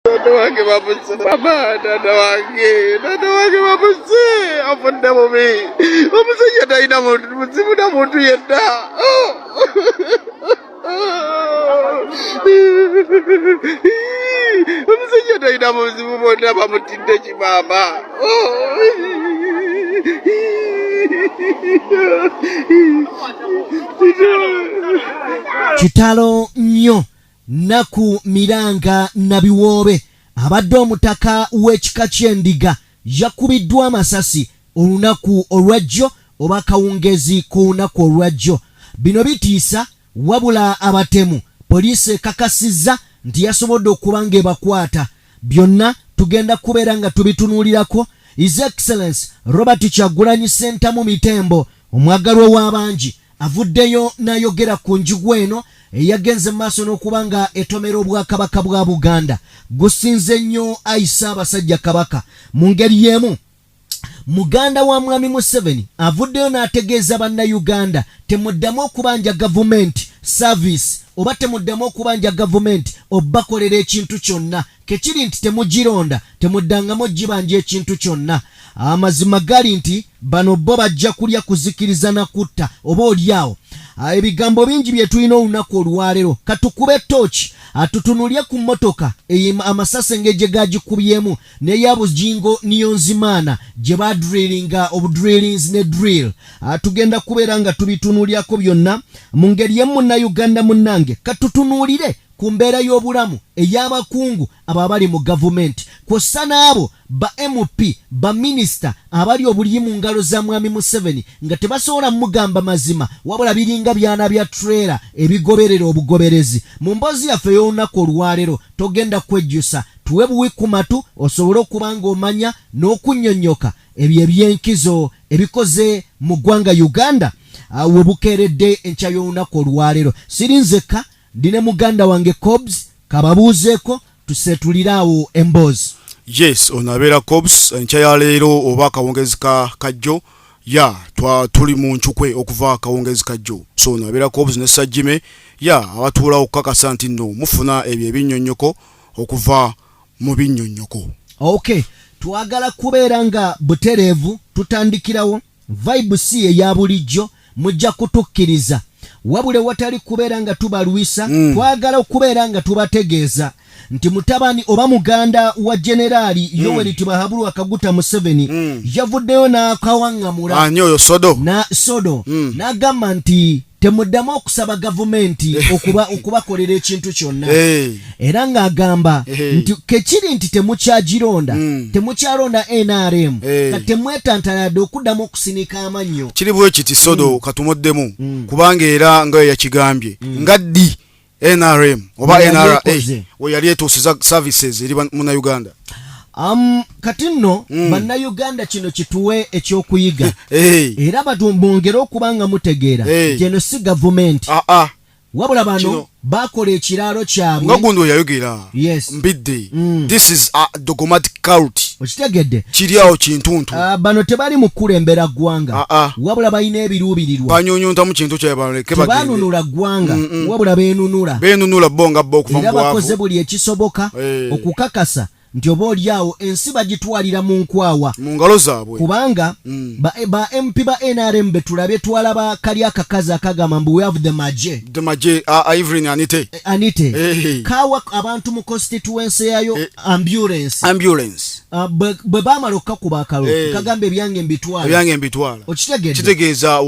Taata wange bamuse, mama, taata wange, taata wange bamuse, afudde bubi. Omusajja talina muntu muzibu na muntu yenna. Oh. Omusajja talina buzibu bwonna, bamutidde kimaama. Oh. Kitalo nnyo. Nnaku Miranga Nabiwoobe abadde omutaka w'ekika ky'Endiga yakubiddwa amasasi olunaku olwajjo oba akawungeezi k'olunaku olwajjo. Bino bitiisa wabula abatemu poliisi ekakasizza nti yasobodde okuba ng'ebakwata. Byonna tugenda kubeera nga tubitunuulirako. His Excellence Robert Kyagulanyi Ssentamu Mitembo omwagalwa w'abangi Avuddeyo n'ayogera ku njugu eno eyagenze mu maaso n'okuba nga etomera Obwakabaka bwa Buganda. Gusinze nnyo ayi Ssaabasajja Kabaka. Mu ngeri y'emu muganda wa Mwami Museveni avuddeyo n'ategeeza Bannayuganda, temuddamu okubanja gavumenti service oba temuddamu okubanja gavumenti obbakolera ekintu kyonna. Kekiri nti temugironda, temuddangamu ogibanja ekintu kyonna. Amazima gali nti bano bo bajja kulya, kuzikiriza na kutta oba olyawo. Ebigambo bingi bye tulina olunaku olwaleero. Katukube tooki tutunulye ku mmotoka eyo amasasi engeri gye gaagikubyemu n'eya Bugingo Niyonzimana gye badrillinga obudrillings ne drill. Tugenda kubeera nga tubitunulyako byonna mu ngeri y'emu. Munnayuganda munnange, katutunuulire ku mbeera y'obulamu ey'abakungu abo abali mu gavumenti kw'ossa n'abo ba MP, baminisita abali obulyi mu ngalo za Mwami Museveni nga tebasobola mugamba mazima wabula biringa byana bya trailer ebigoberera obugoberezi. Mu mboozi yaffe ey'olunaku olwaleero togenda kwejjusa, tuwe buwi ku matu osobole okuba ng'omanya n'okunnyonnyoka ebyo eby'enkizo ebikoze mu ggwanga Uganda we bukeeredde enkya y'olunaku olwaleero. Siri nzekka, ndi ne muganda wange Cobs, kababuuzeeko tuseetulire awo emboozi. Yes, ono abeera Cobs. Enkya ya leero oba akawungezi ka kajjo ya twa tuli mu ncukwe okuva akawungezi kajjo. So ono abeera Cobs ne Sajime ya abatuula okukakasa nti nno mufuna ebyo ebinnyonnyoko okuva mu binnyonnyoko. Okay, twagala kubeera nga butereevu tutandikirawo. Vibe si eya bulijjo, mujja kutukkiriza, wabula ewatali kubeera nga tubalwisa, twagala okubeera nga tubategeeza nti mutabani oba muganda wa Generaali Yoweri Tibuhaburwa Kaguta Museveni yavuddeyo n'akawaŋŋamula. Ani oyo? Sodo? Na Sodo n'agamba nti temuddamu okusaba gavumenti okubakolera ekintu kyonna. Era ng'agamba nti kekiri nti temukyagironda, temukyalonda NRM, kati temwetantala yadde okuddamu okusinika amannyo. Kiri bwe kiti Sodo, katumuddemu, kubanga era nga yakigambye nga ddi NRM oba we yali NRA ekoze. We yali etuusiza services eri munnayuganda. Kati nno bannayuganda kino kituwe ekyokuyiga era bwongere okuba nga mutegeera nti eno si gavumenti, wabula bano bakola ekiraalo kyabwe. Nga gundi oyayogera mbidde, this is a dogmatic cult. Okitegedde? Kiri awo kintuntu. Bano tebali mu kukulembera ggwanga, wabula balina ebiruubirirwa. Banyunyuntamu kintu kyabwe, baleke bagende. Tebanunula ggwanga, wabula beenunula. Beenunula bo nga bo okuva mu Era bakoze bwavu. buli ekisoboka okukakasa nti oba oli awo ensi bagitwalira mu nkwawa, mu ngalo zaabwe. Kubanga ba MP ba NRM betulabye, twalaba kali akakazi akagamba mbu we have the maje. The maje, Evelyn Anite. Anite kawa abantu mu constituency yayo ambulance. Ambulance. Bwe bamala okukakuba akalulu, kagamba ebyange mbitwala. Ebyange mbitwala. Okitegedde? Kitegeeza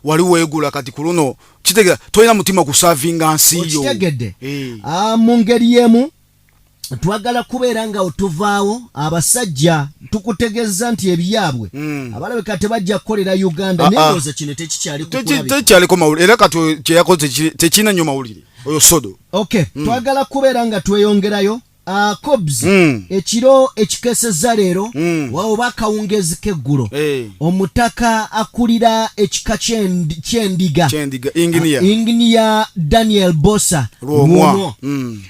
wali weegula, kati ku luno kitegeeza tolina mutima kusavinga nsi yo. Okitegedde? Mu ngeri y'emu twagala kubeera nga otuvaawo abasajja tukutegeeza nti ebyabwe abalabika tebajja kukolera Uganda. Ah, ah. Naye ndowooza kino tekikyali kukulabika. Tekyaliko mawulire, era kati kyeyakoze tekirina nnyo mawulire oyo Sodo. Okay, twagala kubeera nga tweyongerayo. Cobs, ekiro ekikesezza leero oba akawungeezi k'eggulo, omutaka akulira ekika ky'Endiga, Kyendiga, Inginiya. Inginiya Daniel Bosa Lwomwa. Lwomwo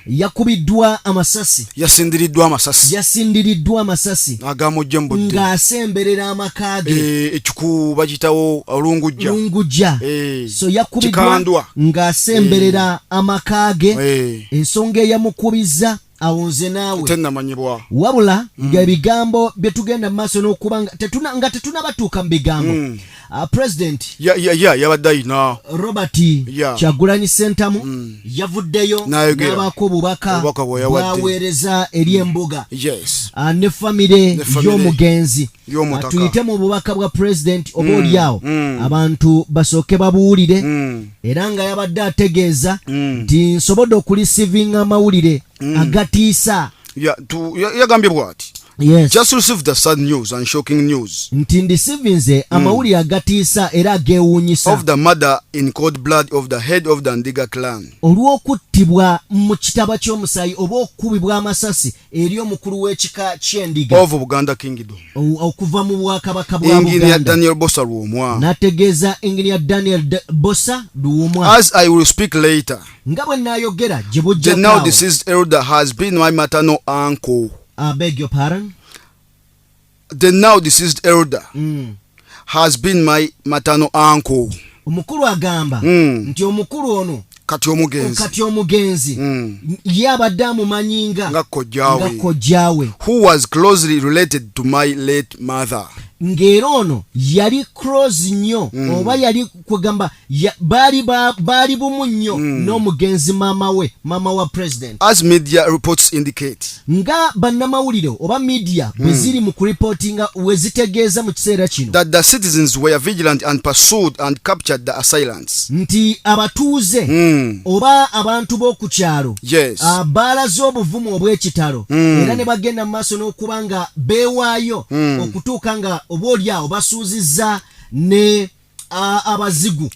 yakubiddwa amasasi. Yasindiriddwa amasasi. Yasindiriddwa amasasi agamujja mu budde ng'asemberera amaka ge. Ekiku bakiyitawo Olungujja. Lungujja. So yakubiddwa Kikandwa. ng'asemberera amaka ge. Ensonga eyamukubizza Awo nze naawe Tennamanyibwa. Wabula ng'ebigambo bye tugenda mu maaso n'okuba nga tetuna nga tetunabatuuka mu bigambo, president Ya yabadde ayina Robert Kyagulanyi Ssentamu yavuddeyo N'ayogera. n'abaako obubaka Obubaka bwe yawadde. bwaweereza eri embuga ne famire Ne famire y'omugenzi. y'omutaka. Tuyite mu bubaka bwa president, oba oliawo abantu basooke babuwulire, era nga yabadde ategeeza nti nsobodde okureceivinga amawulire agatiisa. Yagambye bw'ati: "Just received the sad news and shocking news Nti ndeceivinze amawulire agatiisa era ageewuunyisa of the murder in cold blood of the head of the Ndiga clan, olw'okuttibwa mu kitaba ky'omusaayi oba okukubibwa amasasi eri omukulu w'ekika ky'Endiga of Buganda Kingdom, okuva mu bwakabaka bwa Engineer Buganda." Daniel Bosa Lwomwa. N'ategeeza Engineer Daniel Bosa Lwomwa. "As I will speak later, Nga bwe naayogera gye the now bujjakaawo, deceased elder has been my maternal uncle." I beg your pardon? The now deceased elder has been my maternal uncle. Omukulu agamba nti omukulu ono, Kati omugenzi, kati omugenzi, ye abadde amumanyi nga nga kojjaawe, nga kojjaawe, who was closely related to my late mother. Ng'era ono yali close nnyo, oba yali kwegamba baali bumu nnyo n'omugenzi maama we, maama wa president. As media reports indicate, Nga bannamawulire oba media bwe ziri mu kuripootinga, we zitegeeza mu kiseera kino, that the citizens were vigilant and pursued and captured the assailants. Nti abatuuze oba abantu b'oku kyalo baalaze obuvumu obw'ekitalo, era ne bagenda mu maaso n'okuba nga beewaayo okutuuka nga oba oli awo basuuzizza ne abazigu.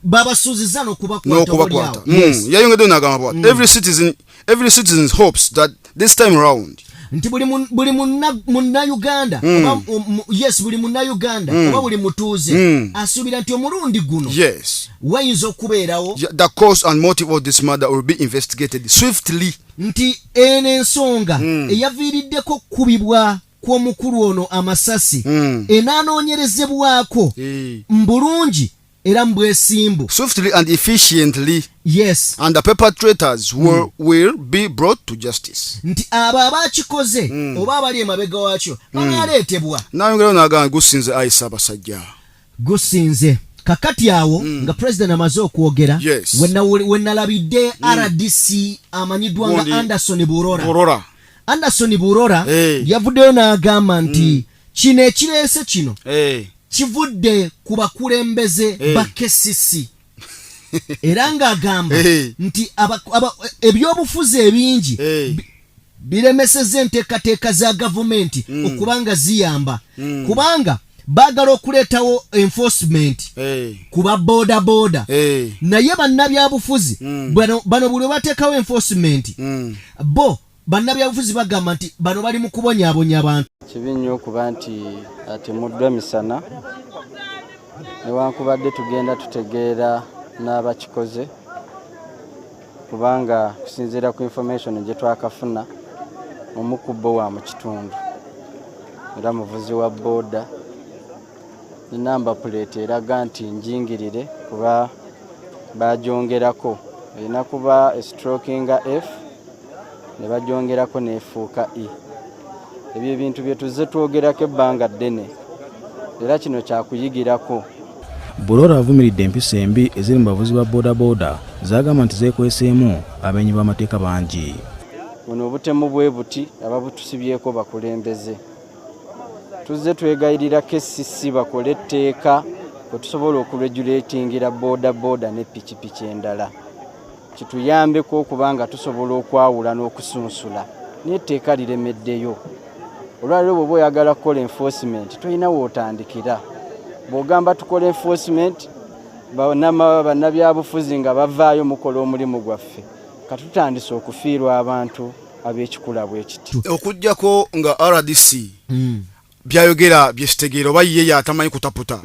Babasuuzizza n'okubakwata oba oli N'okubakwata. awo. Yes. Yayongeddeyo n'agamba bwati: Every citizen hopes that this time round, Nti buli munnayuganda oba yes, buli munnayuganda oba buli mutuuze asuubira nti omulundi guno wayinza okubeerawo The cause and motive of this murder will be investigated swiftly. Nti eno ensonga eyaviiriddeko okukubibwa kw'omukulu ono amasasi enaanoonyerezebwako mbulungi era mu bwesimbu. Swiftly and efficiently, and the perpetrators will be brought to justice. Nti abo abakikoze oba abali emabega waakyo banaaleetebwa. Nayongerayo n'agamba, "Gusinze ayi Ssaabasajja." Gusinze. Kakati awo nga president amaze okwogera, we nalabidde RDC amanyiddwa nga Gundi- Anderson Burora. Burora. Anderson Burora yavuddeyo n'agamba nti kino ekireese kino kivudde ku bakulembeze ba KCC, era ng'agamba nti ebyobufuzi ebingi biremesezza enteekateeka za gavumenti okuba nga ziyamba, kubanga baagala okuleetawo enforcement ku ba boda boda, naye bannabyabufuzi bano buli lwe bateekawo enforcement, bo bannabyabufuzi bagamba nti bano bali mu kubonyaabonya abantu. Kibi nnyo okuba nti atemuddwa misana, newankubadde tugenda tutegeera n'abakikoze, kubanga kusinziira ku information gye twakafuna, omu ku bo wa mu kitundu era muvuzi wa booda, ne number plate eraga nti njingirire, kuba bagyongerako, erina kuba estrokinga F ne bagyongerako n'efuuka E. Ebyo ebintu bye tuzze twogerako ebbanga ddene, era kino kyakuyigirako. Burora avumiridde empisa embi eziri mu bavuzi ba boodabooda, z'agamba nti zeekweseemu abamenyi b'amateeka bangi. Buno obutemu bwe buti ababutusibyeko bakulembeze. Tuzze twegayirira KCC bakole etteeka kwe tusobola okuregulatingira boda boda ne pikipiki endala, kituyambeko okuba nga tusobola okwawula n'okusunsula, naye etteeka liremeddeyo. Olwaleero bw'oba oyagala kukola enforcement, tolina wootandikira. Bw'ogamba tukole enforcement, bannabyabufuzi nga bavaayo, mukola omulimu gwaffe. Katutandise okufiirwa abantu ab'ekikula bwe kiti. Okugjako nga RDC byayogera byesitegeera, oba ye yatamanyi kutaputa.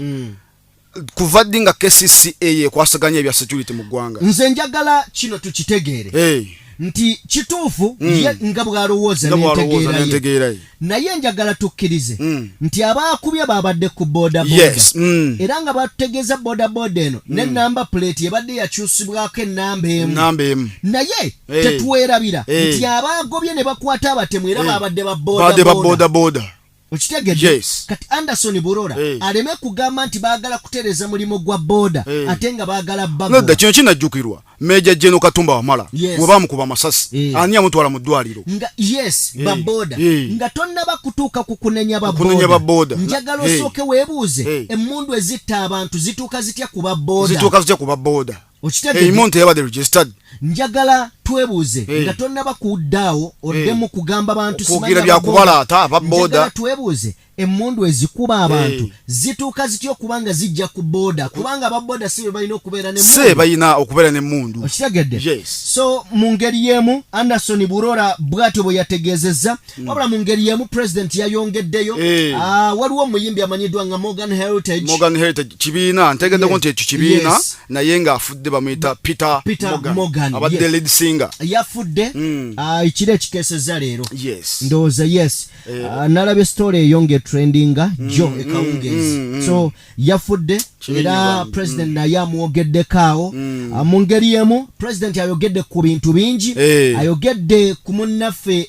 Kuva ddi nga KCCA yekwasaganya ebya security mu ggwanga? Nze njagala kino tukitegeere. Hey. Nti kituufu ye nga bw'alowooza Nga bw'alowooza n'entegeera ye. n'entegeera ye. Naye njagala tukkirize nti abaakubye baabadde ku bodaboda. Yes. Era nga batutegeeza bodaboda eno ne namba plate ebadde yakyusibwako ennamba emu. Namba emu. Naye Eh. tetwerabira Eh. nti abaagobye ne bakwata abatemu era Eh. baabadde ba Baadde ba bodaboda. bodaboda. Okitegedde? Yes. Kati Anderson Burora Eh. aleme kugamba nti baagala kutereeza mulimu gwa boda Eh. ate nga baagala Nedda, bagoba. kino kinajjukirwa Meja Jeno Katumba Wamala Yes. bwe bamukuba amasasi, Eh. ani yamutwala mu ddwaliro? Nga yes, Eh. baboda. Eh. Nga tonnaba kutuuka ku kunenya Kunenya baboda, baboda. njagala Eh. osooke weebuuze Eh. emmundu ezitta abantu zituuka zitya ku baboda? Zituuka zitya ku baboda? Okitegedde? Eyimuntu eyabadde registered. Njagala twebuuze Eh. nga tonnaba kuddaawo oddemu kugamba bantu Okwogera simanya bya baboda. kubalaata, ababoda. Njagala twebuuze emmundu ezikuba abantu Eh. zituuka zitya okuba nga zijja ku boda, kubanga ababoda si be balina okubeera Se n'emmundu. balina okubeera n'emmundu. Okitegedde? Yes. So mu ngeri y'emu Anderson Burora bw'atyo bwe yategeezezza. Wabula mu ngeri y'emu president yayongeddeyo. Eh. Waliwo omuyimbi amanyiddwa nga Morgan Heritage. Morgan Heritage kibiina, ntegeddeko Yes. nti ekyo kibiina, Yes. naye ng'afudde bamuyita Peter, Peter Morgan, Morgan, abadde yes. lead singer. Yafudde ekiro ekikeesezza leero. Yes. Ndowooza yes. Nalabye story eyo ng'etrendinga jo ekawungeezi. So yafudde Kibi era nnyo bambi. president naye amwogeddeko awo. Mu ngeri y'emu president ayogedde ku bintu bingi. Eh. Ayogedde ku munnaffe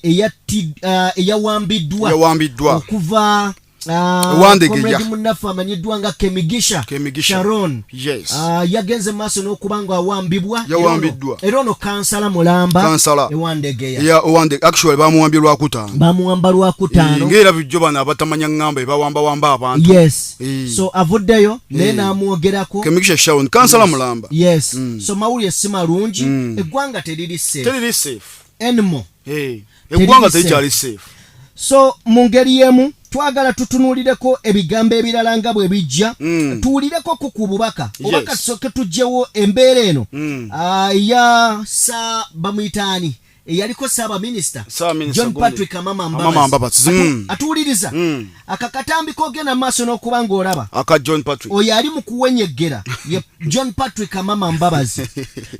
eyawambiddwa Eyawambiddwa. okuva Ewandegeya. comrade munnaffe amanyiddwa nga Kemigisha, Kemigisha. Sharon. Yes. Yagenze maaso n'okuba nga awambibwa. Yawambiddwa. Era ono kansala mulamba Kansala. ewandegeya. Ya, owande actually bamuwambye lwakutaano. Bamuwamba lwakutaano. Ng'era bijjo bano abatamanya ŋŋamba ebawambawamba abantu. Yes. Eh. So avuddeyo naye Eh. n'amwogerako. Kemigisha Sharon, kansala mulamba. Yes. So mawulire si malungi, eggwanga teriri safe Teriri safe. anymore. Eh, eggwanga safe. terikyali safe. So mu ngeri y'emu twagala tutunuulireko ebigambo ebirala nga bwe bijja, tuwulireko ku ku bubaka obaka. Yes. Tusooke tuggyewo embeera eno ya sa bamuyitaani eyaliko ssaabaminisita Ssaabaminisita John gundi. Patrick Amama Amama Mbabazi. Mbabazi. Atuwuliriza akakatambi kogenda mu maaso n'okuba ng'olaba Aka John Patrick. Oyo ali mu kuwenyeggera ye John Patrick Amama Mbabazi.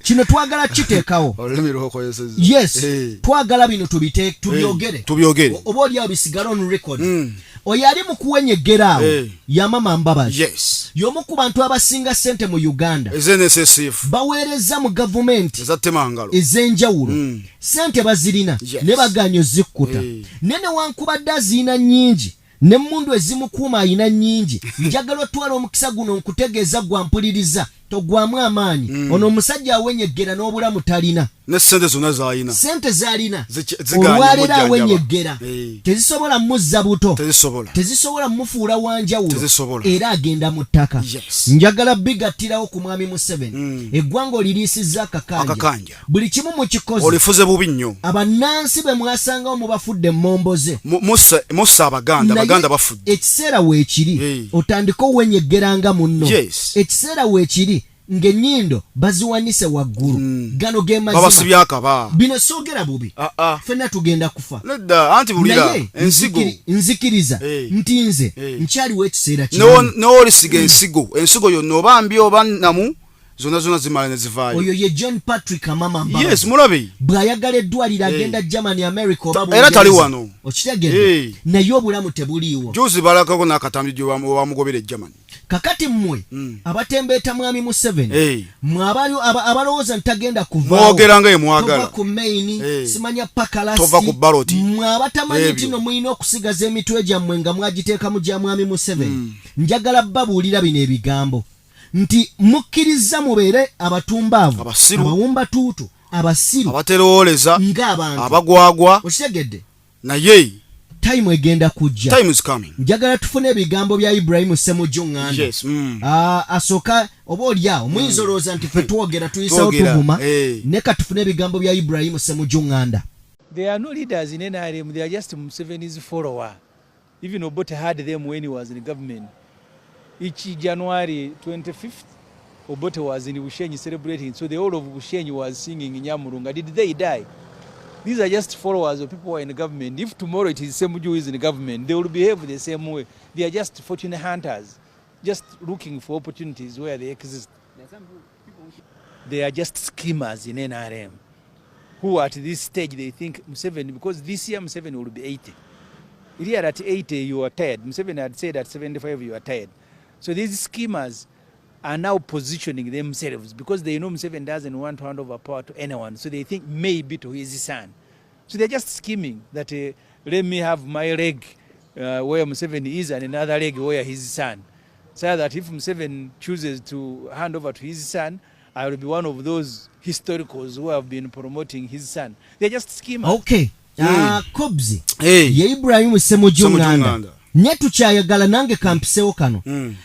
Kino twagala kiteekawo. Olulimi lwokozesezza. Yes. Eh. Twagala bino tubite tubyogere. Tubyogere. Oba oliawo bisigale on record. Oyo ali mu kuwenyeggera awo Eh. yamama Mbabazi, Yes. y'omu ku bantu abasinga ssente mu Uganda Ez'NSSF. baweereza mu gavumenti Eza Temangalo. ez'enjawulo. Ssente bazirina Yes. ne baganya ozikkuta. Eh. Ne newankubadde azirina nnyingi n'emmundu ezimukuuma ayina nnyingi, njagala otwala omukisa guno nkutegeeza gwa mpuliriza, togwamu amaanyi. Ono omusajja awenyeggera n'obulamu talina. Ne ssente zonna z'alina. Ssente z'alina Zigaanye olwaleero omujjanjaba. awenyeggera Eh. tezisobola muzza buto, Tezisobola. tezisobola mufuula wanjawulo. Tezisobola. Era agenda mu ttaka. Yes. Njagala bigattirawo ku mwami Museveni, eggwanga oliriisizza akakanja. Akakanja. Buli kimu mukikoze. Olifuze bubi nnyo. Abannansi be mwasangawo mubafudde emmomboze. Musse Abaganda. Naye Abaganda bafudde. ekiseera weekiri Hey. otandike owenyeggeranga munno. Yes. Ekiseera weekiri ng'ennyindo baziwanise waggulu. Gano ge mazima. Babasibye akaba. Bino soogera bubi, Ah, ah. ffenna tugenda kufa. Nedda, anti bulira Naye ensigo. nzikiriza Eh. nti nze Eh. nkyaliwo ekiseera kinene. N'olisiga ensigo, ensigo yonna oba mbi oba nnamu, zonna zonna zimala ne zivaayo. Oyo ye John Patrick Amama Mbabazi. Yes, mulabe. Bw'ayagala eddwaliro agenda Germany, America oba Era tali Bungereza. wano. Okitegedde? Eh. Naye obulamu tebuliiwo. Juzi balakako n'akatambi gye bamugobera e Germany. Kakati mmwe abatembeeta mwami Museveni, Eh. mmwe abalowooza nti tagenda kuvaawo, Mwogera nga ye mwagala. tova ku maini, Eh. simanya pakalasi, Tova ku ballot. mmwe abatamanyi Ebyo. nti no mulina okusigaza emitwe gyammwe nga mwagiteekamu gya mwami Museveni, njagala babuulira bino ebigambo nti mukkiriza mubeere abatumbaavu, Abasiru. abawumbatuutu, abasiru, Abaterowooleza, ng'abantu. abagwagwa. Okitegedde? Naye Time egenda kujja. Time is coming. Njagala tufune ebigambo bya Ibrahimu Semujju Ŋŋanda. Yes. Asooka oba oliawo muyinza olowooza nti ffe twogera tuyisawo, Twogera, tuvuma. eh. Ne katufune ebigambo bya Ibrahimu Semujju Ŋŋanda. There are no leaders in NRM, they are just Museveni's follower. Even Obote had them when he was in government. Each January 25th, Obote was in Bushenyi celebrating. So the whole of Bushenyi was singing in Nyamurunga. Did they die? These are just followers of people who are in government. If tomorrow it is Semujju who is in government, they will behave the same way. They are just fortune hunters, just looking for opportunities where they exist. They are just schemers in NRM who who at this stage they think Museveni, because this year Museveni will be 80. Here at 80 you are tired. Museveni had said at 75 you are tired. So these schemers are now positioning themselves because they know Museveni doesn't want to hand over power to anyone. So they think maybe to his son. So they're just scheming that let me have my leg where Museveni is and another leg where his son. So that if Museveni chooses to hand over to his son, I will be one of those historicals who have been promoting his son. They're just schemers. Okay. Kobzi hey. Ye Ibrahim Ssemujju Nganda nye tukyayagala nange kampisewo kano.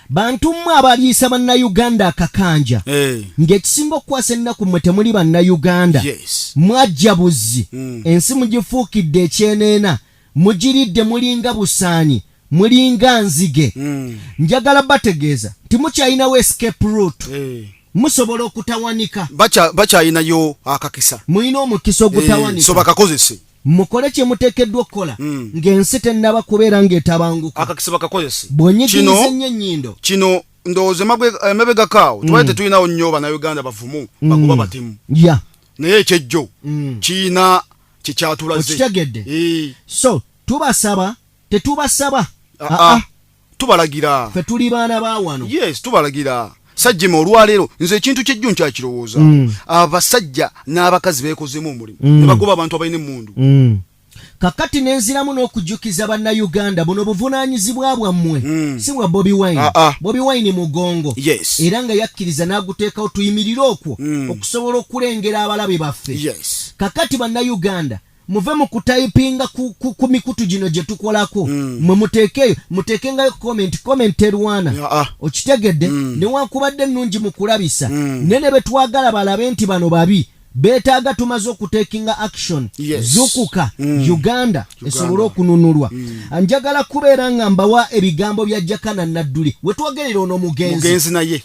Bantu mmwe abaliisa bannayuganda akakanja hey. Ng'ekisinga okukwasa ennaku mmwe temuli bannayuganda. Yes. Mwajja buzzi. Ensi mugifuukidde ekyeneena, mugiridde mulinga busaanyi, mulinga nzige. Njagala bategeeza nti mukyalinawo escape route. Hey. Musobola okutawanika. Bakyalinayo akakisa. Mulina omukisa ogutawanika. So bakakozese. Mukole kye muteekeddwa okukola ng'ensi tennaba kubeera ng'etabanguka. Akakisa bakakozese. Bw'onyigiriza ennyo ennyindo. Kino ndowooza emabegakaawo twali tetulinawo nnyo bannayuganda bavumu bagoba batemu. Yeah. Naye ekyejjo kiyina kye kyatulaze. Okitegedde? So tubasaba, tetubasaba. Tubalagira. Ffe tuli baana ba wano. Yes, tubalagira. Sajjima olwaleero nze ekintu kyejjo nkyakirowooza. Abasajja n'abakazi beekozeemu omulimu. Ne bagoba abantu abalina emmundu. Kakati nenziramu n'okujjukiza bannayuganda buno buvunaanyizibwa bwammwe. Si bwa Bobi Wine. Bobi Wine mugongo. Yes. Era nga yakkiriza n'aguteekawo tuyimirire okwo okusobola okulengera abalabe baffe. Yes. Kakati bannayuganda muve mu kutayipinga ku mikutu gino gye tukolako. Mwe muteekeyo, muteekengayo comment erwana. Okitegedde? Newankubadde ennungi mu kulabisa. Naye ne twagala balabe nti bano babi. Beetaaga tumaze okutekinga action. Yes. Zukuka Uganda esobole okununulwa. Njagala kubeera nga mbawa ebigambo bya Jakana Nadduli. We twogerera ono mugenzi. Naye.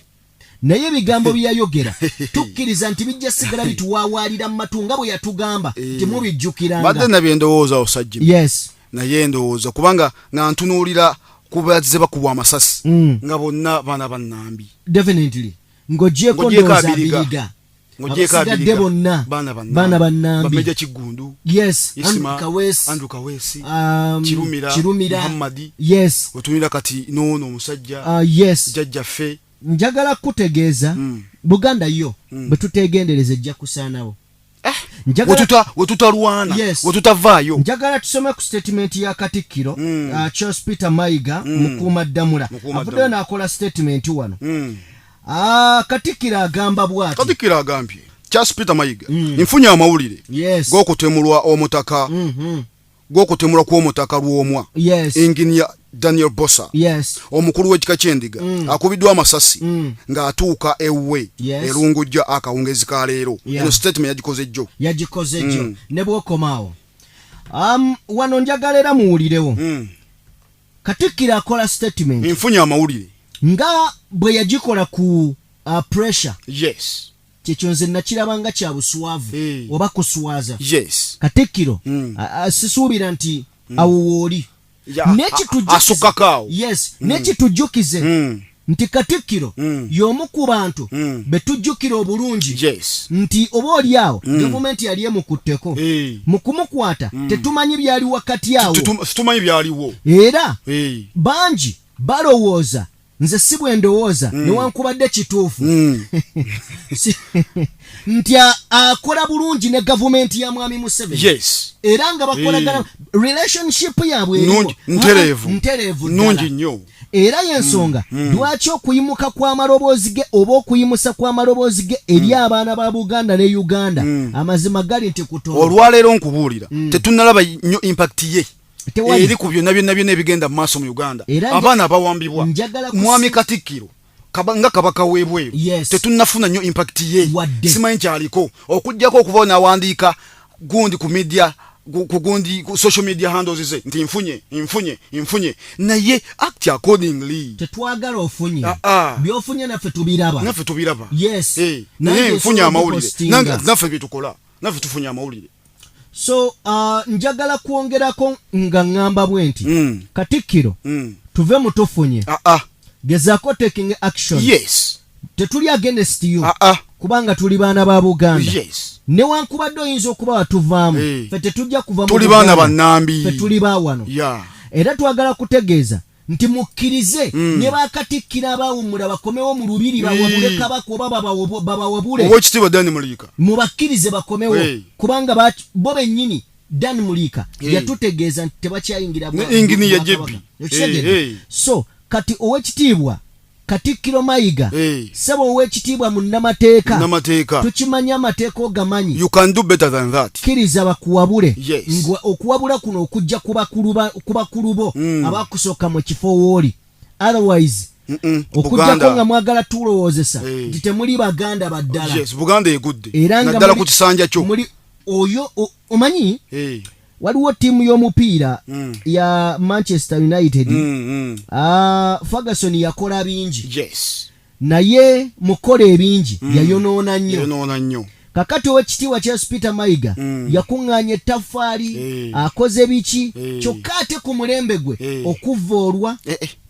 Naye ebigambo bye yayogera tukkiriza nti bijja sigala bituwaawaalira mu matu nga bwe yatugamba nti mubijjukiranga. Mbadde nabye ndowooza osajja. Yes. Naye ndowooza kubanga nga ntunuulira ku bazze bakubwa amasasi nga bonna baana ba Nnambi. Definitely. Ng'ogyeko ndowooza Abiriga. Abasigadde bonna baana ba Nnambi. Bameja Kiggundu. Yes. Andrew Kaweesi. Kirumira. Muhammadi. Yes. Otunulira kati n'ono omusajja. Yes. Jjajjaffe. Njagala kutegeeza Buganda yo bwe tuteegendereza ejja kusaanawo. We tutalwana, we tutavaayo. Njagala tusome ku statement ya Katikkiro Charles Peter Mayiga Mukuumaddamula. Avuddeyo n'akola statement wano. Katikkiro agamba bw'ati. Katikkiro agambye Charles Peter Mayiga nfunye amawulire g'okutemulwa omutaka gw'okutemulwa kw'omutaka Lwomwa. Yes. Engineer Daniel Bossa. Yes. Omukulu w'ekika ky'endiga akubiddwa amasasi ng'atuuka ewuwe erungujja akawungezi ka leero. Eno statement yagikoze jjo. Yagikoze jjo. Ne bw'okomaawo. Wano njagala era muwulirewo. Katikkiro akola statement. Nfunye amawulire. Nga bwe yagikola ku pressure. Yes. Kyekyo nze nakiraba nga kya buswavu oba kuswaza. Yes. Katikkiro sisuubira nti awo wooli. Asukakaawo. Yes. Nekitujjukize nti Katikkiro y'omu ku bantu be tujjukira obulungi. Yes. Nti oba oli awo gavumenti yali emukutteko. Mu kumukwata tetumanyi byali wakati awo. Tetumanyi byaliwo. Era bangi balowooza nze si bwe ndowooza newankubadde kituufu nti akola bulungi ne gavumenti ya Mwami Museveni. Yes. Era nga bakolagana relationship yaabwe eriwo ntereevu nnungi nnyo. Era y'ensonga lwaki okuyimuka kw'amaloboozi ge oba okuyimusa kw'amaloboozi ge eri abaana ba Buganda ne Uganda amazima gali nti kutono. Olwaleero nkubuulira tetunnalaba nnyo impact ye eri ku byonna byonna byonna ebigenda mu maaso mu Uganda. Abaana abawambibwa Mwami Katikkiro nga kabaka w'ebweru tetunnafuna nnyo impact ye. Simanyi kyaliko okuggyako okuva n'awandiika gundi ku media ku gundi ku social media handles ze nti nfunye naye act accordingly. Tetwagala ofunye by'ofunye naffe tubiraba. Naffe tubiraba. Yes. Naye nfunye amawulire naffe byetukola naffe tufunye amawulire. So njagala kwongerako nga ŋŋamba bwe nti Katikkiro tuve mu tufunye. Gezaako taking action. Yes. Tetuli against you. Kubanga tuli baana ba Buganda. Yes. Newankubadde oyinza okuba watuvaamu, Eh. ffe tetujja kuva mu Tuli baana Buganda. bannambi. Ffe tuli ba wano. Era twagala kutegeeza nti mukkirize ne bakatikkiro abaawummula bakomewo mu lubiri bawabule Kabaka oba babawabule. Owekitiibwa Dani Muliika. Mubakkirize bakomewo, Hey. kubanga bo bennyini Dan Muliika Hey. yatutegeeza nti tebakyayingira Ne Engineer bwakabaka. JB. Okitegedde? Hey, hey. So kati owekitiibwa Katikkiro Mayiga, Hey. ssebo owekitiibwa munnamateeka, Munnamateeka. tukimanyi amateeka ogamanyi. You can do better than that. Kkiriza bakuwabule. Yes. Nga okuwabula kuno okujja ku bakulu bo abakusooka mu kifo wooli, otherwise okujjako Buganda. nga mwagala tulowoozesa Eh. nti temuli Baganda baddala. Yes, Buganda egudde. Era nga Naddala ku kisanja kyo. muli oyo omanyi Eh. waliwo ttiimu y'omupiira ya Manchester United. Ah, Ferguson yakola bingi, naye mukola ebingi yayonoona nnyo. Yayonoona nnyo. Kakati owekitiibwa Charles Peter Mayiga yakuŋŋaanya ettaffaali, akoze biki, kyokka ate ku mulembe gwe okuvoolwa,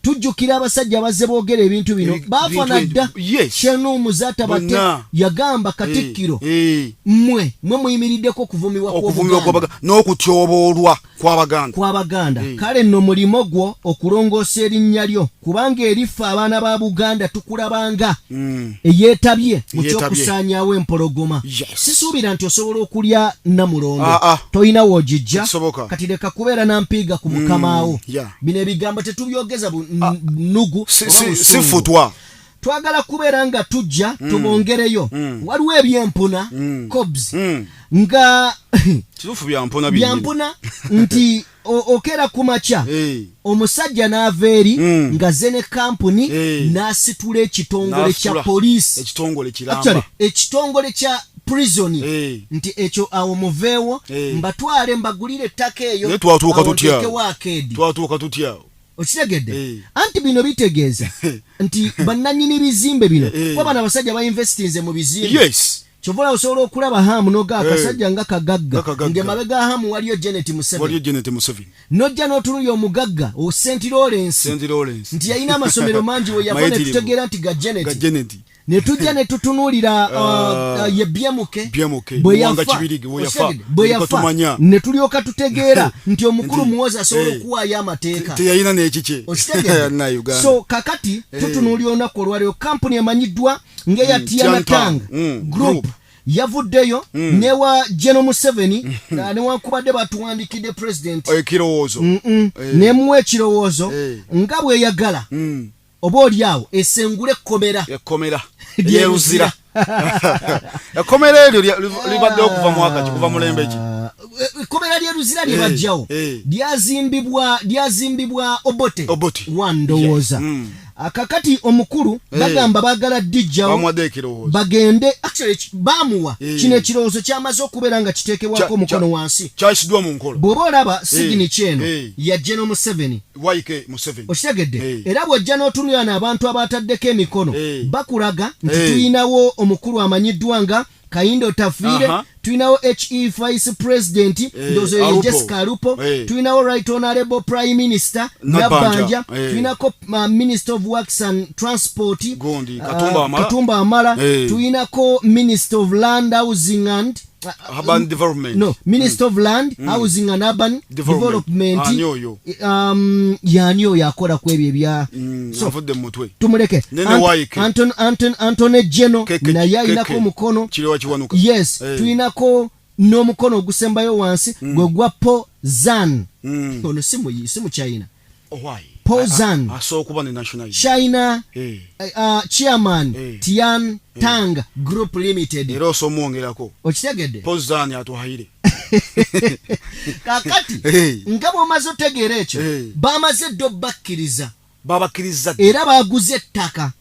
tujjukira abasajja abazze boogera ebintu bino baafana dda. Shenumu Muzaata Bonna. yagamba Katikkiro, mmwe muyimiriddeko okuvumibwa Okuvumibwa kw'Obuganda kw'Abaganda n'okutyoboolwa kw'Abaganda. Kw'Abaganda. Kale nno mulimo gwo okulongoosa erinnya lyo, kubanga eriffe abaana ba Buganda tukulabanga eyeetabye mu Eyeetabye. kyokusaanyaawo empologoma. Sisuubira nti osobola okulya Namulondo, Ah, ah. tolina woogijja. Tekisoboka. Kati leka kubeera nampiiga ku mukamaawo. Bino ebigambo tetubyogeza nnugu oba busungu. Si futwa. Twagala kubeera nga tujja tubongereyo. Waliwo ebyempuna, Cobs, nga Kituufu, byampuna binnyini. Byampuna nti okeera ku makya, omusajja n'ava eri nga ze ne kampuni n'asitula ekitongole kya N'asitula poliisi, ekitongole kiramba. Actually, ekitongole kya prison, nti ekyo awo muveewo, mbatwale mbagulire ettaka eyo, Naye twatuuka awo tutya? nteekewo akeedi. Twatuuka tutya? Okitegedde? Anti bino bitegeeza nti bannannyini bizimbe bino, kuba bano abasajja bainvestinze mu bizimbe. Kyova olaba osobola okulaba Hamu noga akasajja nga kagagga, Nga kagagga. ng'emabega Hamu waliyo Janet Museveni. Waliyo Janet Museveni. Nojja n'otunulya omugagga o St Lawrence, St Lawrence. nti yalina amasomero mangi, we yava Mayitirivu. netutegeera nti ga Janet. Ga Janet. Ne tujja ne tutunuulira ye Byemuke, Byemuke, bwe Muwanga yafa, Kibirige, bwe yafa, Okitegedde? Bwe ne yafa tumanya. ne tulyoka tutegeera nti omukulu Nti, Muwozi asobola okuwaayo amateeka. Teyalina n'ekikye. Okitegedde? Na Uganda. So kakati tutunuulira olunaku olwaleero, kampuni emanyiddwa ng'eya Tiantang. Tianatang Group Group. yavuddeyo newa General Museveni, newankubadde batuwandikidde president Ekirowoozo. Nemuwa ekirowoozo nga bweyagala oba oli awo esengula ekkomera Ekkomera lyeruzira, ekkomera eryo libaddewo kuva mwaka ki, kuva mulembe ki? Ekkomera lyeruzira lye bajjawo lyazimbibwa Obote, Obote. wandowooza. Kakati omukulu bagamba baagala dijjawo. Bamuwadde ekirowoozo. Bagende, actually bamuwa kino ekirowoozo kyamaze okubeera nga kiteekebwako omukono wansi. Kyayisiddwa mu nkola. Bw'oba olaba signature eno ya General Museveni. Waike Museveni. Okitegedde? Era bw'ojja n'otunulira n'abantu abataddeko emikono, bakulaga nti tuyinawo omukulu amanyiddwa nga Kahinda Otafiire, tulinawo he vice president, ndowooza ye Alupo. Jessica Alupo, tulinawo right honorable prime minister Nabbanja. Nabbanja, tulinako minister of works and transport, Gundi, Katumba Wamala. Katumba Wamala, tulinako minister of land, housing and Urban development. No, minister of land, housing and urban Development. development. Ani oyo? Yani oyo akola ku ebyo ebya so Avudde mu mutwe. tumuleke. Nene Waike. Antony Geno Keke- naye alinako Keke. omukono. Kirewa Kiwanuka. Yes. Tulinako n'omukono ogusembayo wansi gwe gwa Po Zan. Ono si mu China. Oh, why? Pozan. Asobola okuba ne national ID. China, chairman, Tian Tang Group Limited. Era osomwongerako. Okitegedde? Pozan atuhaire. Kakati nga bw'omaze otegeera ekyo, bamaze dde obbakkiriza. Babakkiriza. Era baguze ettaka,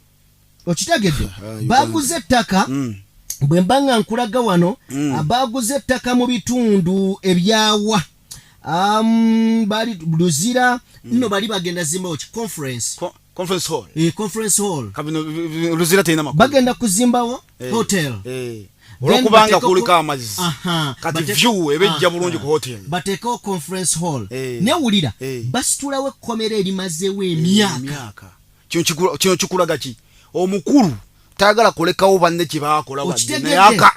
okitegedde? Baguze ettaka. Bwe mba nga nkulaga wano, baguze ettaka mu bitundu ebyawa, bali Luzira nno, bali bagenda zimbawo ki conference Conference hall. Conference hall. Kabino Luzira terina makulu. Bagenda kuzimbawo hotel. Then Olwokubanga kuliko amazzi, kati view eba ejja bulungi ku hotel. Bateekewo conference hall. Newulira, basitulawo ekkomera erimazeewo emyaka. Emyaka. Kino kikulaga ki? Omukulu Tayagala kulekawo banne kye baakola wadde. Okitegedde? Naye aka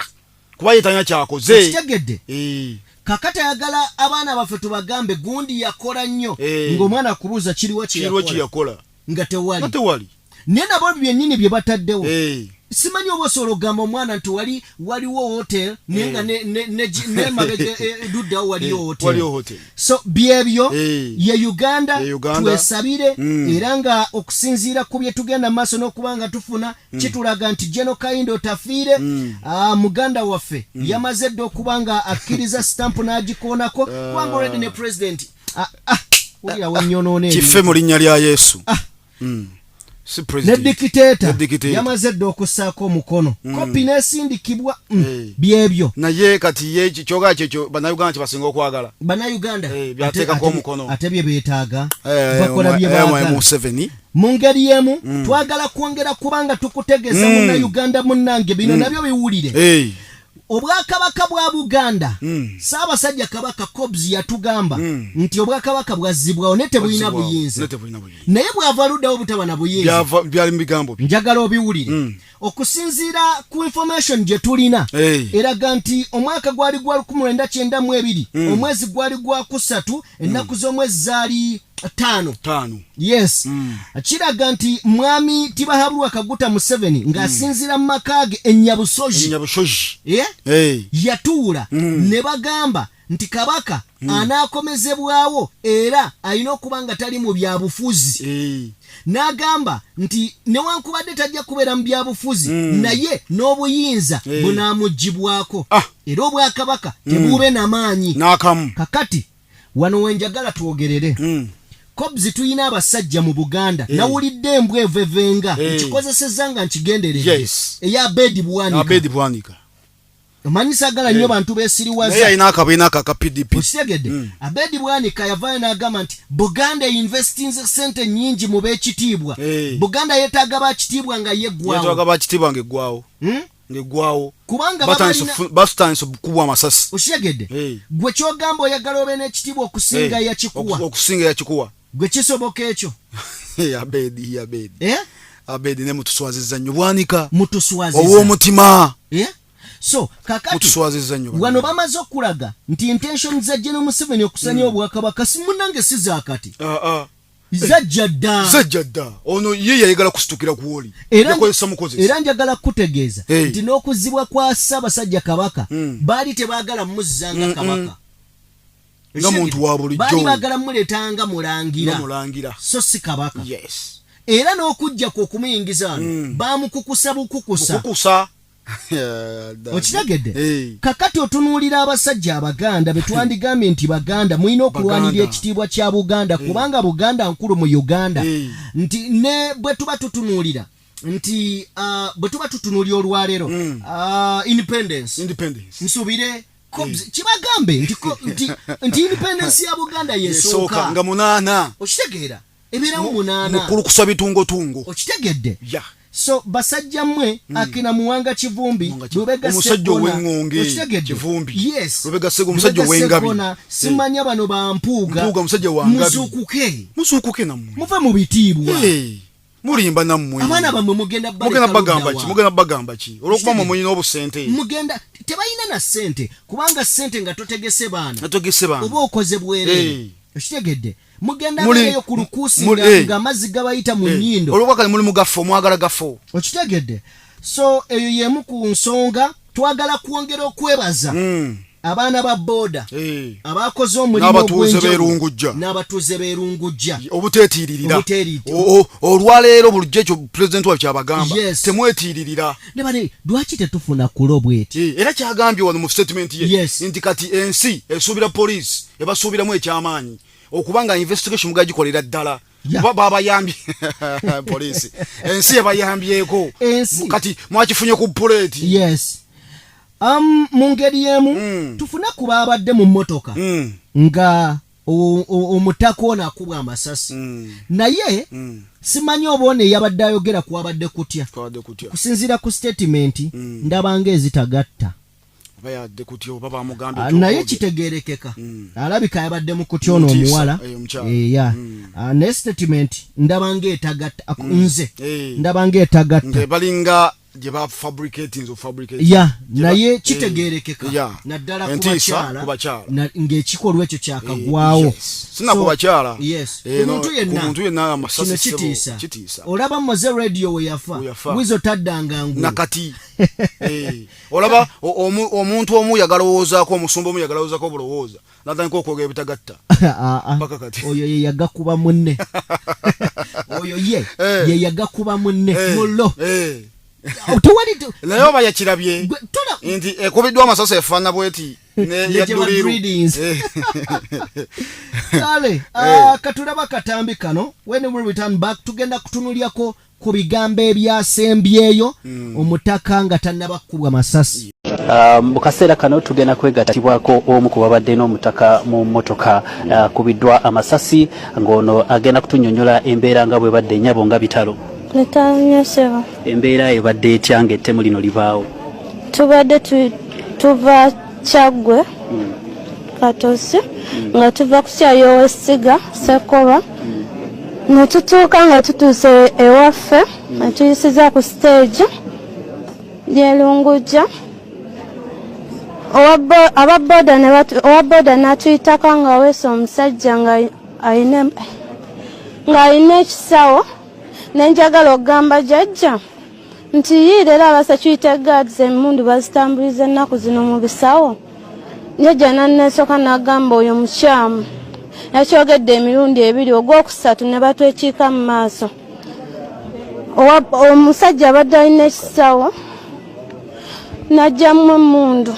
kuba ye talina kyakoze. Okitegedde? Eh. Kakati ayagala abaana baffe tubagambe gundi yakola nnyo, Eh. ng'omwana akubuuza kiriwa Kiriwo kyeyakola kyeyakola nga tewali. Nga tewali. Naye nabo byennyini bye bataddewo. Eh. Simanyi oba osobola okugamba omwana nti wali waliwo hotel, naye nga nemabega luddawo waliyo hotel. Waliyo hotel. So byebyo. Eh. Ye Uganda. Ye Uganda. Twesabire. Era nga okusinziira ku bye tugenda mu maaso n'okuba nga tufuna, kitulaga nti General Kahinda Otafiire, muganda waffe, yamaze dda okuba nga akkiriza stamp n'agikoonako, kubanga already ne president, wulira wenyonoona. Kife mu linnya lya Yesu. Si Ne president. dictator. Ne dictator. Yamaze dda okussaako omukono, kopi n'esindikibwa. Eh. Byebyo. Naye kati ye kyogaa kyekyo Bannayuganda kyebasinga okwagala. Bannayuganda Eh, byateekako omukono. Ate bye beetaaga Eh, bakola bye baagala. Museveni. Mu ngeri y'emu twagala kwongera kubanga tukutegeeza, Munnayuganda munnange, bino nabyo biwulire. Eh. Obwakabaka bwa Buganda, Ssaabasajja Kabaka Cobs yatugamba nti obwakabaka bwazzibwawo naye tebulina buyinza. Naye tebulina buyinza. Naye bwava luddawo butaba na buyinza. Byali mu bigambo bye. Njagala obiwulire. Okusinziira ku information gye tulina, Hey. eraga nti omwaka gwali gwa 1992, omwezi gwali gwa kusatu, ennaku z'omwezi zaali 5. 5. Yes, kiraga nti Mwami Tibahabulwa Kaguta Museveni ng'asinziira mu maka ge Enyabusoji, Enyabusoji. yeah? Hey. Yatuula ne bagamba nti kabaka anaakomezebwawo era alina okuba nga tali mu byabufuzi. Eh. N'agamba nti newankubadde tajja kubeera mu byabufuzi, naye n'obuyinza Eh. bunaamugibwako Ah. era obwakabaka tebuube namaanyi. N'akamu. Kakati wano wenjagala twogerere. Cobs, tuyina abasajja mu Buganda. Nawulidde embwa evevenga, Eh. nkikozesezza nga nkigenderedde, eya Abedi Bwanika. Abedi Bwanika. Omanyi saagala nnyo bantu Naye beesiriwaza. alina akabiina ako aka PDP. Okitegedde? Abedi Bwanika yavaayo n'agamba nti Buganda investinze sente nnyingi mu b'ekitiibwa. Eh. Buganda yeetaaga bakitiibwa nga Yeetaaga yeggwawo. bakitiibwa ng'eggwawo. Ng'eggwawo. Kubanga Batandise babalina batandise okukubwa amasasi. Okitegedde? Eh. Gwe kyogamba oyagala obe n'ekitiibwa okusinga Eh, yakikuwa? Okusinga yakikuwa. Gwe kisoboka ekyo? Abedi, Abedi. Eh? Abedi ne mutuswazizza nnyo, Bwanika. Mutuswaziza. Ow'omutima. Eh? So kakati Mutuswazizza nnyo. Wano bamaze okulaga nti intention za General Museveni okusanya obwakabaka si munange si zakati, Ah, ah. zajja dda. Zajja dda. Ono ye yayagala kusitukira ku oli. Era Yakozesa mukozesa. Era njagala kukutegeeza Hey. nti n'okuzibwa kwa Ssaabasajja Kabaka, baali tebaagala muzzanga kabaka Nga muntu wa bulijjo. Baali baagala muleetanga mulangira, Nga mulangira. so si kabaka. Era n'okujja kwe okumuyingiza wano, baamukukusa bukukusa. Kukusa. Okitegedde? Hey. Kakati otunuulira abasajja Abaganda be twandigambye nti Baganda mulina okulwanirira Baganda. ekitiibwa kya Buganda, kubanga Buganda nkulu mu Uganda. Hey. Nti ne bwe tuba tutunuulira nti bwe tuba tutunuulira olwaleero, independence, Independence. nsuubire Cobs kibagambe nti independence ya Buganda Esooka yesooka nga 8. Okitegeera? Ebeerawo 8. Mukulukusa bitungotungo. Okitegedde? Ya. So basajja mmwe, akina Muwanga Kivumbi, Lubega Omusajja Sseggona. ow'eŋŋonge, Okitegedde? Kivumbi. Yes. Lubega Sseggona, omusajja Lubega ow'engabi. Sseggona, simanya bano bampuuga. Mpuuga, omusajja wa ngabi. Muzuukuke. Muzuukuke nammwe. Muve mu bitiibwa. Hey, mulimba nammwe. Abaana bammwe mugenda Mugenda baleka bagamba ludda ki? wa? Mugenda bagamba ki olwokuba mwe mulina obusente? Mugenda tebalina na ssente, kubanga ssente nga totegese baana, Nategese baana. oba okoze bwereere. Hey. Okitegedde? Mugenda beereyo ku lukuusi eh. ng'amazzi gabayita mu nnyindo. Olwokuba kale muli mugafo, mwagala gafo. Okitegedde? So eyo y'emu ku nsonga twagala kwongera okwebaza abaana ba booda Eh. abakoze omulimu N'abatuuze ogw'enjawulo. b'Erungujja. N'abatuuze b'Erungujja. Obuteetiiririra. Obuteetiiririra. Olwaleero bulijjo ekyo pulezidenti wabwe kyabagamba. Yes. Temwetiiririra. Ne bane lwaki tetufuna kulo bweti? Eh, era kyagambye wano mu statement ye nti kati ensi esuubira poliisi, ebasuubiramu ekyamaanyi okuba nga investigation mugagikolera ddala. Kuba babayambye poliisi, ensi ebayambyeko. Kati mwakifunye ku puleeti. Yes, mu ngeri y'emu tufune ku baabadde mu mmotoka nga omutaka ono akubwa amasasi, naye simanyi oba ono eyabadde ayogera kwabadde kutya. Twabadde kutya. Kusinziira ku statement, ndabanga ezitagatta. Oba yadde kutya oba bamugambye Ah, naye kitegerekeka, alabika yabadde mu kutya ono Mutiisa, omuwala. eh, omukyala. Eya. Ah, naye statement ndabanga etagatta. Nze Eh. ndabanga etagatta. Nga balinga Gye ba fabricating of fabricate ya naye eh, kitegerekeka naddala ku bakyala ng'ekikolwa ekyo kyakagwawo eh, sina ku bakyala yes eh, ku muntu yenna amasasi kino kitiisa olaba moze radio we yafa wizo taddanga ngulu nakati olaba omuntu omu yagalowoozaako omusumba omu yagalowoozaako obulowooza natandika okwogera ebitagatta ah, ah. paka kati oyo ye yagakuba munne oyo ye eh. ye yagakuba munne eh. mullo eh. Oh, tewali naye oba yakirabye nti ekubiddwa amasasi efaana bweti kale ah, katulaba katambi kano when we return back tugenda kutunulyako ku bigambo ebyasembyeyo hmm. omutaka nga tannaba kukubwa masasi. Mu kaseera kano tugenda kwegattibwako omu ku babadde n'omutaka mu mmotoka akubiddwa amasasi ng'ono agenda kutunnyonnyola embeera nga bwebadde. Nyabo, nga bitalo. Bitalo nnyo ssebo. Embeera ebadde etya ng'ettemu lino libaawo? Tubadde tuva Kyaggwe Katosi nga tuva ku kyayi ow'essiga Ssekoba ne tutuuka nga tutuuse ewaffe ne tuyisiza ku siteegi y'e Lungujja aba boda owa boda n'atuyitako ng'aweese omusajja ng'alina ekisawo ne njagala okugamba jjajja nti yiira era aba security guards emmundu bazitambuliza ennaku zino mu bisawo. Jjajja nanneesooka n'agamba oyo mukyamu. Yakyogedde emirundi ebiri, ogwokusatu ne batwekiika mu maaso. Omusajja abadde alina ekisawo n'aggyamu emmundu.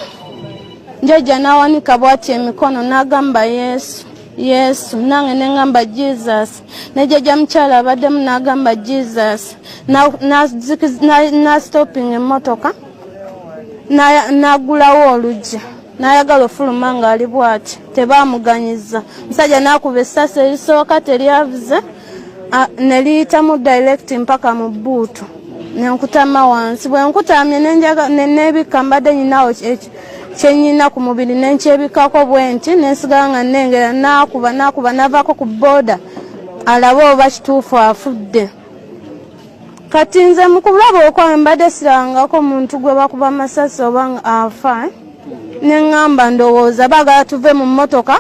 Jjajja n'awanika bw'ati emikono n'agamba Yesu, Yesu, nange ne ŋŋamba Jesus. Ne jjajja mukyala abaddemu n'agamba Jesus. N'astopinga emmotoka n'aggulawo oluggi n'ayagala ofuluma ng'ali bw'ati tebaamuganyiza. Musajja n'akuba essasi erisooka teryavuze ne liyitamu direct mpaka mu bbuutu ne nkutama wansi. Bwe nkutamye ne neebikka mbadde nyinawo kye nnyina ku mubiri ne nkyebikkako bwe nti ne nsigala nga nnengera n'akuba n'akuba n'avaako ku bbooda alabe oba kituufu afudde. Kati nze mu kulaba okwange mbadde sirabangako muntu gwe bakuba masasi oba afa ne ŋŋamba ndowooza baagala tuve mu mmotoka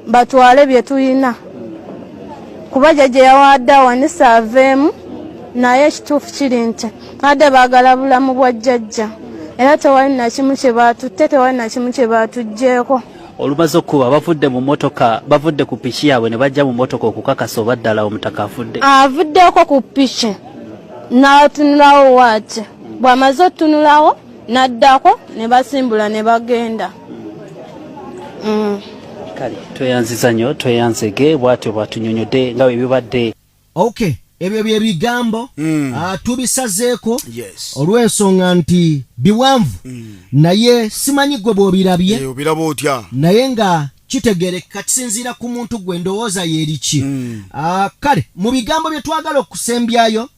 batwale bye tulina kuba jjajja yawadde awanise aveemu naye ekituufu kiri nti badde baagala bulamu bwa jjajja era tewali nakimu kye baatutte tewali nakimu kye baatuggyeeko. Olumaze okukuba bavudde mu mmotoka bavudde ku piki yaabwe ne bajja mu mmotoka okukakasa oba ddala omutaka afudde. Avuddeko ku piki n'atunulawo waati bw'amaze otunulawo n'addako ne basimbula ne bagenda. Kale tweyanziza nnyo tweyanzege bw'atyo bw'atunyonyodde nga bwe bibadde. Okay, ebyo bye bigambo tubisazeeko olw'ensonga nti biwanvu naye simanyi gwe bw'obirabye eh, obiraba otya naye nga kitegerekeka kisinziira ku muntu gwe ndowooza yeeriki mm. Kale mu bigambo bye twagala okusembyayo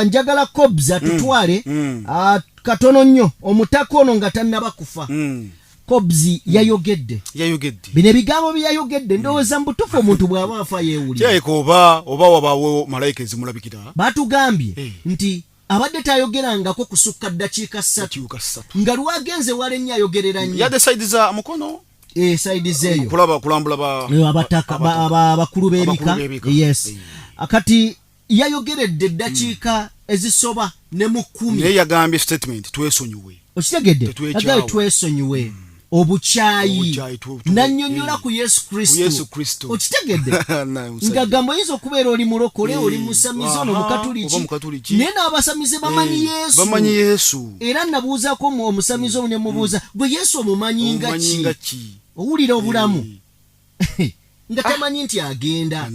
njagala Cobs atutwale katono nnyo omutaka ono nga tannaba kufa. Cobs yayogedde yayogedde bino ebigambo bye yayogedde ndowooza mu butuufu omuntu bw'aba afa yeewulira. Kirabika oba wabaawo malayika ezimulabikira. Batugambye nti abadde tayogerangako kusukka ddakiika 3 nga lwagenze wala ennyo ayogerera nnyo. Yadde side za Mukono. Eh, side zeeyo kulaba kulambula ba abataka abakulu b'ebika. Yes. Kati yayogeredde eddakiika ezisoba ne mu 10. Naye yagambye statement twesonyiwe. Okitegedde, agambye twesonyiwe obukyayi nannyonnyola ku Yesu Kristo. Okitegedde, nga gamba oyinza okubeera oli mulokole oli musamize ono mukatuliki naye n'abasamize bamanyi Yesu. Bamanyi Yesu. Era nabuuzaako omusamize omu ne mubuuza gwe Yesu omumanyi nga ki owulira obulamu nga tamanyi nti agenda.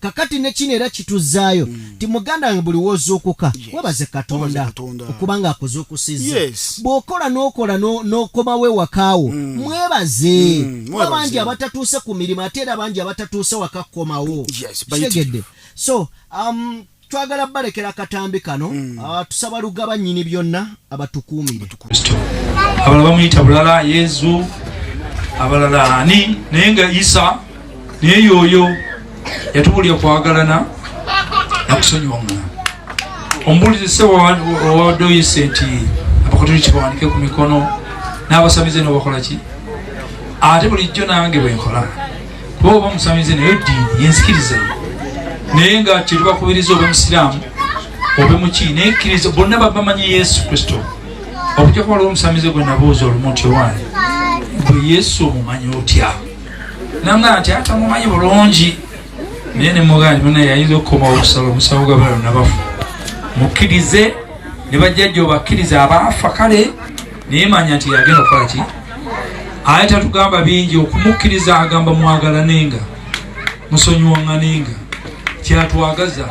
Kakati ne kino era kituzaayo nti muganda wange buli w'ozuukuka webaze Katonda okuba nga akuzuukusizza. Bw'okola n'okola n'okomawo ewakaawo mwebaze kuba bangi abatatuuse ku mirimu ate era bangi abatatuuse waka kukomawo. Kitegedde. So twagala balekera akatambi kano tusaba Lugaba nnyini byonna abatukuumire. Abalala bamuyita bulala Yezu, abalala ani, naye nga Isa naye yoyo yatubulya kwagalana nakusonyiwa muna. Omubuulizi ssebo owadde oyise nti abakatoliki bawanike ku mikono n'abasamize nobakola ki? Ate bulijjo nange bwenkola kuba oba musamize naye ddiini yenzikiriza ye, naye nga kyetubakubiriza obe musiraamu obe muki, naye kkiriza bonna babamanyi Yesu Kristo. Okujjako waliwo omusamize gwe nabuuza olumu nti owange gwe Yesu omumanyi otya? Nanga nti atamumanyi bulungi, naye nemugamba nti munaye ayinza okukomawo okusala omusango gw'abalala nabafu. Mukkirize ne bajjajja obakkirize abaafa kale, naye manya nti yagenda okukola ki? Aye tatugamba bingi okumukkiriza, agamba mwagalanenga, musonyiwaŋŋanenga, kyatwagaza.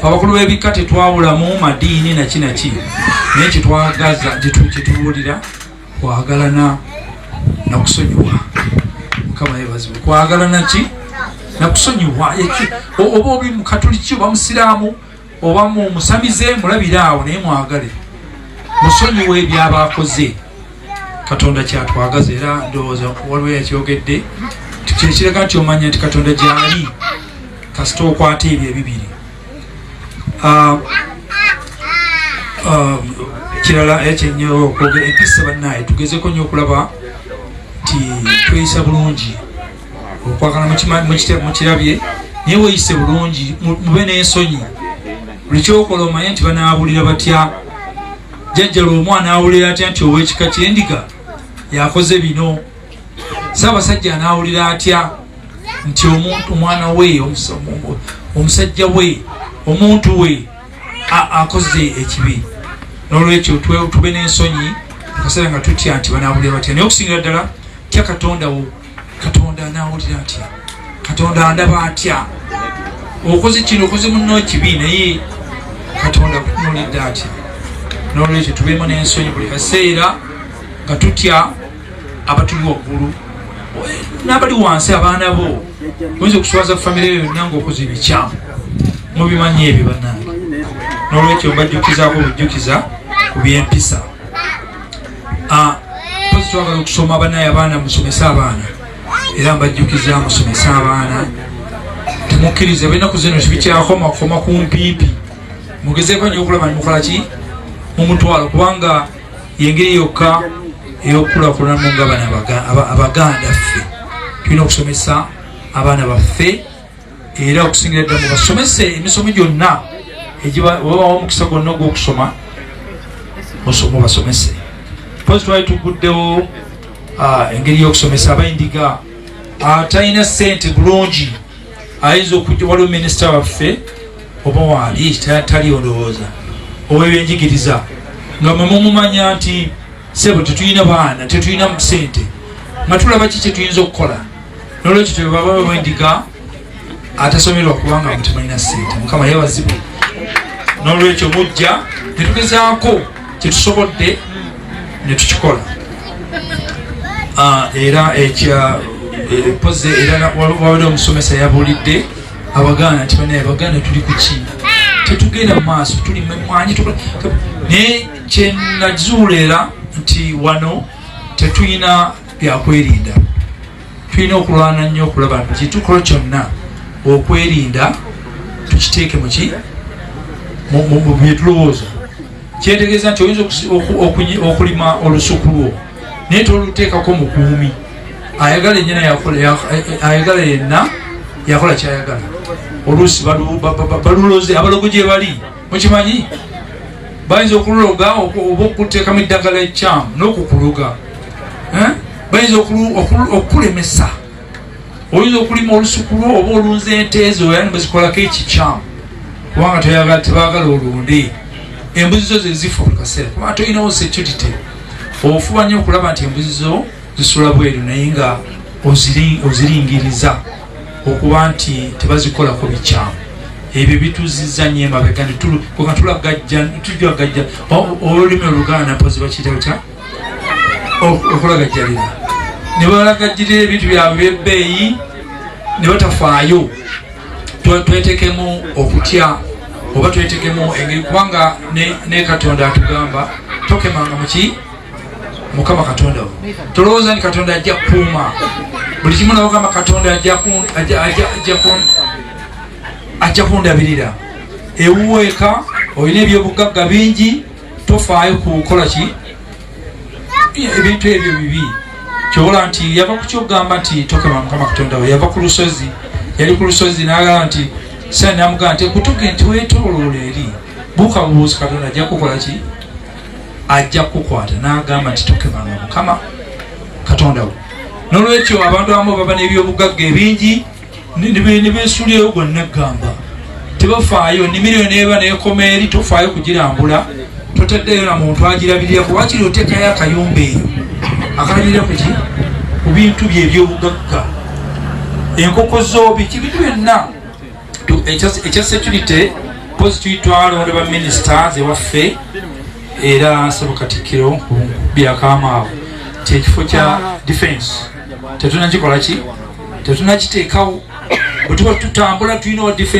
Abakulu b'ebika tetwawulamu madiini naki naki, naye kyetwagaza kyetubuulira kwagalana nakusonyiwa. Mukama yebazibwe. Kwagalana ki nakusonyiwa. Oba oli mukatuliki oba musiraamu oba musamize, mulabire awo, naye mwagale, musonyiwe ebyaba akoze. Katonda kyatwagaza, era ndowooza waliwo yakyogedde kyekiraga nti omanya nti Katonda gyali kasita okwata ebyo ebibiri. Kirala ekyenyo okwogera empisa, bannaye tugezeko nnyo okulaba nti tweyisa bulungi. Okwagala mukirabye, naye weyise bulungi, mube n'ensonyi. Buli kyokola omanye nti banaabulira batya. Jjajja lw'omu anaawulira atya nti ow'ekika ky'endiga yakoze bino? Ssaabasajja anaawulira atya nti omuntu omwana we, omusajja we, omuntu we akoze ekibi? N'olwekyo tube n'ensonyi akaseera nga tutya nti banaawulira batya, naye okusingira ddala tya Katonda wo. Katonda anaawulira atya? Katonda andaba atya? Okoze kino, okoze munno ekibi, naye Katonda akutunuulidde atya? N'olwekyo tubeemu n'ensonyi buli kaseera nga tutya abatuli waggulu n'abali wansi, abaana bo. Oyinza okuswaza famire yo yonna ng'okoze ebikyamu, mubimanyi ebyo bannange. N'olwekyo mbajjukizaako obujjukiza ku by'empisa. Mpozi twagala okusoma banaye, abaana musomese abaana, era mbajjukiza musomese abaana. Temukkiriza benaku zino tibikyakoma koma ku mpimpi, mugezeeko nnyo okulaba nimukola ki mumutwalo, kubanga yengeri yokka ey'okukulakulanamu nga bano Abaganda. Ffe tulina okusomesa abaana baffe, era okusingira ddala mubasomese emisomo gyonna obabawa omukisa gwonna ogw'okusoma, mubasomese. Mpozi twali tuguddewo engeri y'okusomesa abaindiga. Atalina ssente bulungi ayinza okujja, waliwo minisita waffe oba waali tali olowooza ow'ebyenjigiriza, nga mwe mumumanya nti sebo tetulina baana, tetulina ssente, nga tulaba ki kyetuyinza okukola. Nolwekyo tebaba bawendiga atasomerwa kubanga mutemalina ssente. Mukama yebazibwe. Nolwekyo mujja netugezaako kyetusobodde netukikola. Era ekya poze era wabadde omusomesa yabuulidde Abaganda nti banaye Abaganda tuli kuki, tetugenda mu maaso, tuli mwanyi. Naye kyenazuula era nti wano tetulina byakwerinda, tulina okulwana nnyo okulaba nti kyetukola kyonna okwerinda tukiteeke muki byetulowooza. Kyentegeeza nti oyinza okulima olusuku lwo naye toluteekako mukuumi, ayagala yenna ayagala yenna yakola kyayagala. Oluusi baluloze abalogo gye bali, mukimanyi, bayinza okululoga oba okuteekamu eddagala ekyamu n'okukuloga, bayinza okukulemesa. Oyinza okulima olusuku lwo oba olunza ente ezo era nebazikolako ekikyamu kubanga toyagala, tebagala olunde. Embuzi zo zezifa buli kaseera kubanga tolinawo security. Ofuba nnyo okulaba nti embuzi zo zisula bweru, naye nga oziringiriza okuba nti tebazikolako bikyamu. Ebyo bituziza nnyo emabega nga tulagajja olulimi Oluganda mpozi bakiyita batya, okulagajjalira, ne balagajjirira ebintu byabwe byebbeeyi ne batafaayo. Twetekemu okutya oba twetekemu engeri, kubanga ne Katonda atugamba tokemanga muki Mukama Katonda wo. Tolowooza nti Katonda ajja kukuuma buli kimu, nabagamba Katonda ajja kundabirira ewuwo eka. Olina ebyobugagga bingi, tofaayo kukola ki, ebintu ebyo bibi. Kyobola nti yava ku kyokugamba nti tokema Mukama Katonda we. Yava ku lusozi, yali ku lusozi n'agamba nti sani namugamba nti ekutuge nti wetoloola eri buuka bubuuzi, Katonda ajja kukola ki, ajja kukukwata. N'agamba nti tokemanga Mukama Katonda we. N'olwekyo abantu abamu baba n'ebyobugagga ebingi nebesuulirayo gwonna, gamba tebafaayo. Nimiro neeba nekoma eri, tofaayo kugirambula, totaddeyo na muntu agirabirira, kuwakiri oteekayo akayumba eyo akalabirira kuki ku bintu bye ebyobugagga, enkoko zo, biki, bintu byonna. Ekya security pozi twalonda ba ministers ewaffe, era sebo Katikkiro byakama awo nti ekifo kya defense tetunakikola ki, tetunakiteekawo. Bwe tuba tutambula tulina wa defense.